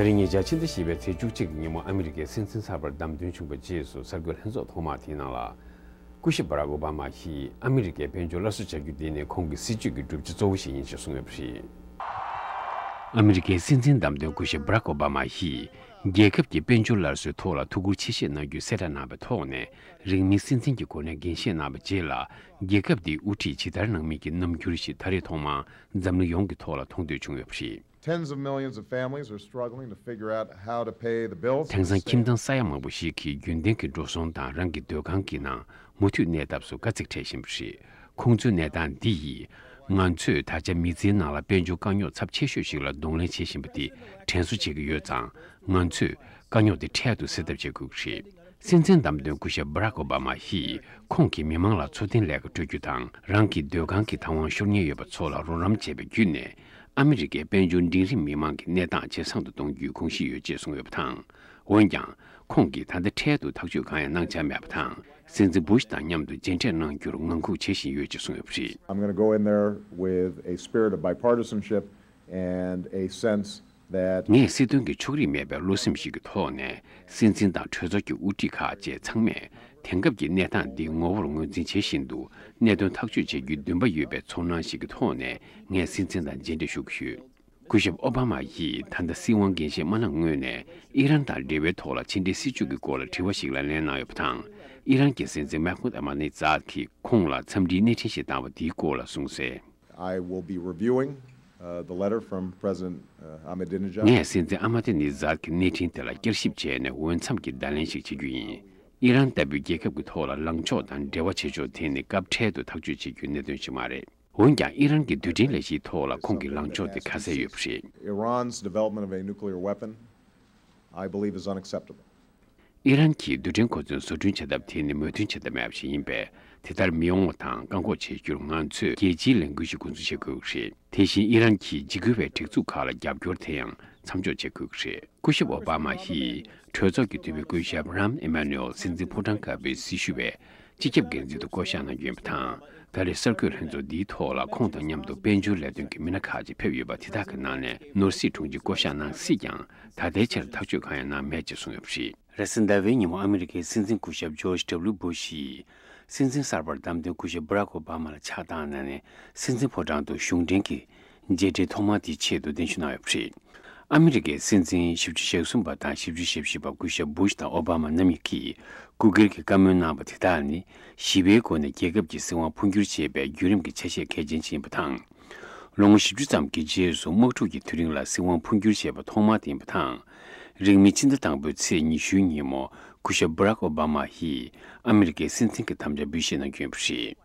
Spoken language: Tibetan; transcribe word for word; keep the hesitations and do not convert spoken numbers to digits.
དེ་རིང་ཉེ་ཆར་ཕྱི་ཟླ་བཞི་པའི་ཚེས་བཅུ་གཅིག་གི་ཉིན་མོ་ཨ་མི་རི་ཀའི་སྲིད་འཛིན་གསར་པར་བདམས་ཐོན་བྱུང་བའི་རྗེས་སུ་གསར་འགོད་ལྷན་ཚོགས་ཐོག་མ་དེའི་ནང་ལ། སྐུ་ཞབས་བྷ་རག་ཨོ་བྷ་མ་ཡིས་ཨ་མི་རི་ཀའི་དཔལ་འབྱོར་སླར་གསོ་བྱ་རྒྱུ་དེ་ནི་ཁོང་གི་སྲིད་བྱུས་ཀྱི་བསྒྲུབ་བྱ་གཙོ་བོ་ཞིག་ཡིན་ཞེས་གསུངས་ཡོད་པ་རེད། ཨ་མི་རི་ཀའི་སྲིད་འཛིན་བདམས་ཐོན་སྐུ་ཞབས་བྷ་རག་ཨོ་བྷ་མ་ཡིས། རྒྱལ་ཁབ་ཀྱི་དཔལ་འབྱོར་སླར་གསོའི་ཐོག་ལ་ཐུགས་ཁུར་ཆེ་བཞེས་གནང་རྒྱུའི་གསལ་བསྒྲགས་གནང་བའི་ཐོག་ནས། རིང་མིན་སྲིད་འཛིན་གྱི་གོ་གནས་འགན་བཞེས་གནང་བའི་རྗེས་ལ། རྒྱལ་ཁབ་འདིའི་དབུ་ཁྲིད་ཇི་ལྟར་གནང་མིན་གྱི་རྣམ་འགྱུར་ཞིག་ད་རེས་ཐོག་མར་འཛམ་གླིང་ཡོངས་ཀྱི་ཐོག་ལ་མཐོང་ཐོས་བྱུང་ཡོད་པ་རེད། Tens of millions of families are struggling to figure out how to pay the bills. དེང་སང་ཁྱིམ་ཚང་ས་ཡ་མང་པོ་ཞིག་གིས་རྒྱུན་ལྡན་གྱི་འགྲོ་སོང་དང་རང་གི་སྡོད་ཁང་གི་ནང་མུ་མཐུད་གནས་ཐབས་སུ་དཀའ་ཚེགས་འཕྲད་བཞིན་པ་རེད། ཁོང་ཚོའི་གནས་སྟངས་འདི་ཡིས། ང་ཚོས་ད་ཆ་མི་ཚེའི་ནང་ལ་དཔལ་འབྱོར་དཀའ་རྙོག་ཚབས་ཆེ་ཤོས་ཤིག་ལ་གདོང་ལེན་བྱེད་བཞིན་པ་འདི་དྲན་གསོ་བྱེད་ཀྱི་ཡོད་ཙང་། ང་ཚོས་དཀའ་རྙོག་འདི་འཕྲལ་དུ་སེལ་ཐབས་བྱེད་དགོས་ཀྱི་རེད། སྲིད་འཛིན་བདམས་ཐོན་སྐུ་ཞབས་བྷ་རག་ཨོ་བྷ་མ་ཡིས། ཁོང་གིས་མི་མང་ལ་འཚོ་རྟེན་ལས་ཀ་སྤྲོད་རྒྱུ་དང་། རང་གི་སྡོད་ཁང་གི་ཐབས་དབང་ཤོར་ཉེན་ཡོད་པ་ཚོ་ལ་རོགས་རམ་བྱས་པའི་བརྒྱུད་ནས། ཨ་མི་རི་ཀའི་དཔལ་འབྱོར་འབྲིང་རིམ་མི་མང་གི་གནས་སྟངས་ཇེ་བཟང་དུ་གཏོང་རྒྱུའི་དགོངས་གཞི་ཡོད་ཅེས་གསུངས་ཡོད་པ་དང་། འོན་ཀྱང་། ཁོང་གིས་ད་ལྟ་འཕྲལ་དུ་ཐག་གཅོད་གང་ཡང་གནང་འཆར་མེད་པ་དང་། སྲིད་འཛིན་བུ་ཤ་དང་མཉམ་དུ་མཇལ་འཕྲད་གནང་རྒྱུར་ངང་སྒུག་བྱེད་བཞིན་ཡོད་ཅེས་གསུངས་ཡོད་པ་རེད། I'm gonna go in there with a spirit of bipartisanship and a sense that ངས་སྲིད་དོན་གྱི་ཕྱོགས་རིས་མེད་པའི་བློ་སེམས་ཤིག་གི་ཐོག་ནས། སྲིད་འཛིན་དང་གྲོས་ཚོགས་ཀྱི་དབུ་ཁྲིད་ཁག་བཅས་ཚང་མས། དེང་སྐབས་ཀྱི་གནས་སྟངས་འདི་ངོ་བོར་ངོས་འཛིན་བྱེད་བཞིན་དུ། གནད་དོན་ཐག་གཅོད་བྱེད་རྒྱུའི་འདུན་པ་ཡོད་པའི་ཚོར་སྣང་ཞིག་གི་ཐོག་ནས། ངས་སྲིད་འཛིན་དང་མཇལ་འཕྲད་ཞུ་གི་ཡོད། སྐུ་ཞབས་ཨོ་བྷ་མ་ཡིས་ད་ལྟ་སྲིད་དབང་འགན་བཞེས་མ་གནང་སྔོན་ནས། ཨི་རན་དང་འབྲེལ་བའི་ཐོག་ལ་ཕྱི་འབྲེལ་སྲིད་ཇུས་ཀྱི་སྐོར་ལ་དྲི་བ་ཞིག་ལ་ལན་གནང་ཡོད་པ་དང་། ཨི་རན་གྱི་སྲིད་འཛིན་མཱ་ཧ་མུད་ཨ་མ་ནི་ཛཱད་ཀྱིས་ཁོང་ལ་འཚམས་འདྲིའི་གནས་འཕྲིན་ཞིག་བཏང་བ་དེའི་སྐོར་ལ་གསུངས་གསལ། I will be reviewing, uh, the letter from President, uh, Ahmadinejad. ངས་སྲིད་འཛིན་ཨ་མ་ཏེ་ནི་ཛཱད་ཀྱི་གནས་འཕྲིན་དེ་ལ་བསྐྱར་ཞིབ་བྱས་ནས། འོས་འཚམ་གྱི་བརྡ་ལན་ཞིག་བྱེད་རྒྱུ་ཡིན། ཨི་རན་ལྟ་བུའི་རྒྱལ་ཁབ་ཀྱི་ཐོག་ལ་ལངས་ཕྱོགས་དང་འབྲེལ་བ་བྱེད་ཕྱོགས་དེ་ནི་སྐབས་འཕྲལ་དུ་ཐག་གཅོད་བྱེད་རྒྱུའི་གནད་དོན་ཞིག་མ་རེད། འོན་ཀྱང་། ཨི་རན་གྱི་རྡུལ་ཕྲན་ལས་གཞིའི་ཐོག་ལ་ཁོང་གི་ལངས་ཕྱོགས་དེ་ཁ་གསལ་ཡོད་པ་རེད། Iran's development of a nuclear weapon, I believe, is unacceptable. ཨི་རན་གྱིས་རྡུལ་ཕྲན་གོ་མཚོན་བཟོ་སྐྲུན་བྱ་ཐབས་དེ་ནི་མོས་མཐུན་བྱ་ཐབས་མེད་པ་ཞིག་ཡིན་པས། དེ་ལྟར་མི་ཡོང་བ་དང་བཀག་འགོག་བྱེད་རྒྱུར་ང་ཚོས་རྒྱལ་སྤྱིའི་ལས་འགུལ་ཞིག་འགོ་འཛུགས་བྱེད་དགོས་ཀྱི་རེད། དེ་བཞིན་ཨི་རན་གྱིས་འཇིགས་སྐུལ་བའི་སྒྲིག་འཛུགས་ཁག་ལ་རྒྱབ་སྐྱོར་དེ་ཡང་མཚམས་འཇོག་བྱེད་དགོས་ཀྱི་རེད། སྐུ་ཞབས་ཨོ་བྷ་མ་ཡིས་གྲོས་ཚོགས་ཀྱི་འཐུས་མི་སྐུ་ཞབས་རམ་ཨེ་མ་ནུ་ཨེལ་སྲིད་འཛིན་ཕོ་བྲང་དཀར་པོའི་སྲི་ཞུ་བའི་སྤྱི་ཁྱབ་འགན་འཛིན་དུ་བསྐོ་གཞག་གནང་རྒྱུ་ཡིན་པ་དང་། ད་རེས་གསར་འགོད་ལྷན་ཚོགས་འདིའི་ཐོག་ལ་ཁོང་དང་མཉམ་དུ་དཔལ་འབྱོར་ལས་དོན་གྱི་མི་སྣ་ཁག་ཅིག་ཕེབས་ཡོད་པ། དེ་དག་གི་ནང་ནས་ནོར་སྲིད་དྲུང་ཆེ་བསྐོ་གཞག་གནང་སྲིད་ཀྱང་། ད་ལྟའི་ཆར་ཐག་གཅོད་གང་ཡང་གནང་མེད་ཅེས་གསུངས་ཡོད་པ་རེད། རེས་གཟའ་ཟླ་བའི་ཉིན་མོ་ཨ་མི་རི་ཀའི་སྲིད་འཛིན་སྐུ་ཞབས་ཇོརྗ་ཌབ་ལུ་སྦུ་ཤ་ཡིས། སྲིད་འཛིན་གསར་པར་བདམས་ཐོན་སྐུ་ཞབས་བྷ་རག་ཨོ་བྷ་མ་ལ་ཕྱག་བཏང་གནང་ནས། སྲིད་འཛིན་ཕོ་བྲང་དུ་གཞུང་འབྲེལ་གྱི་མཇལ་འཕྲད་ཐོག་མ་དེའི་ཆེད་དུ་གདན་ཞུ་གནང་ཡོད་པ་རེད། ཨ་མི་རི་ཀའི་སྲིད་འཛིན་བཞི་བཅུ་ཞེ་གསུམ་པ་དང་བཞི་བཅུ་ཞེ་བཞི་པ་སྐུ་ཞབས་སྦུ་ཤ་དང་ཨོ་བྷ་མ་རྣམ་གཉིས་ཀྱིས་སྐུ་སྒེར་གྱི་བཀའ་མོལ་གནང་བ་དེ་དག་ནི། ཞི་བའི་སྒོ་ནས་རྒྱལ་ཁབ་ཀྱི་སྲིད་དབང་འཕོ་འགྱུར་བྱེད་པའི་བརྒྱུད་རིམ་གྱི་ཆ་ཤས་གལ་ཆེན་ཞིག་ཡིན་པ་དང་། ལོ་ངོ་བཞི་བཅུ་ཙམ་གྱི་རྗེས་སུ་དམག་འཁྲུག་གི་དུས་རིང་ལ་སྲིད་དབང་འཕོ་འགྱུར་བྱས་པ་ཐོག་མ་དེ་ཡིན་པ་དང་། རིང་མིན་ཕྱི་ཟླ་དང་པོའི་ཚེས་ཉི་ཤུའི་ཉིན་མོ། སྐུ་ཞབས་བྷ་རག་ཨོ་བྷ་མ་ཡིས་ཨ་མི་རི་ཀའི་སྲིད་འཛིན་གྱི་དམ་བཅའ་འབུལ་བཞེས་གནང་རྒྱུ་ཡིན་པ་རེད།